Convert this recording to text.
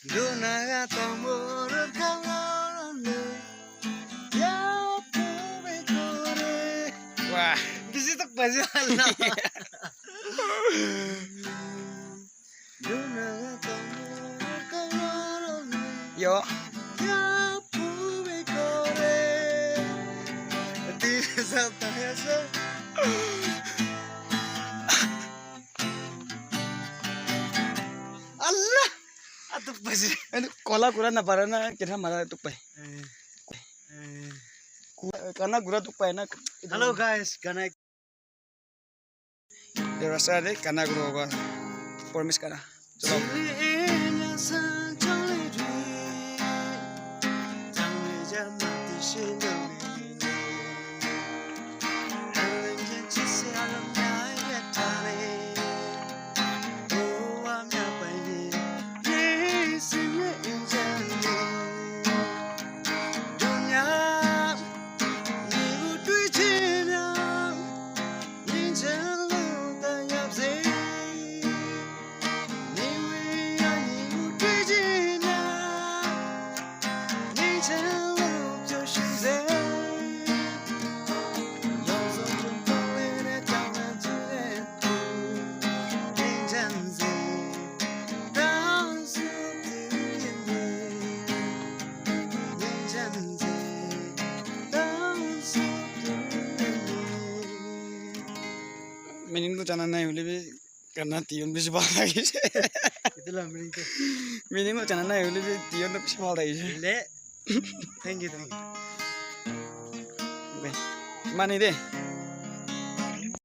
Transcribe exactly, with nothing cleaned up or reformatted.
Dunaga tambor kalorone. Ya pube kore. Wah, bisi tok baju Allah. Dunaga tambor kalorone. Yo. Ya pube kore. Ti sa ta ya sa. Allah. Atuk baju. Kala gura na para na kena mara tuk pai. Ku-, kana gura tuk pai na. Hello guys, gana. Yo rasa de kana gura ba. Promise kana. Chalo. Meaning to jana nai hoile bi gana tune bishi bhal lagise. Etu la meaning to. Meaning to jana nai hoile bi tune to bishi bhal lagise. Le. Thank you, thank you. Okay. Mani de.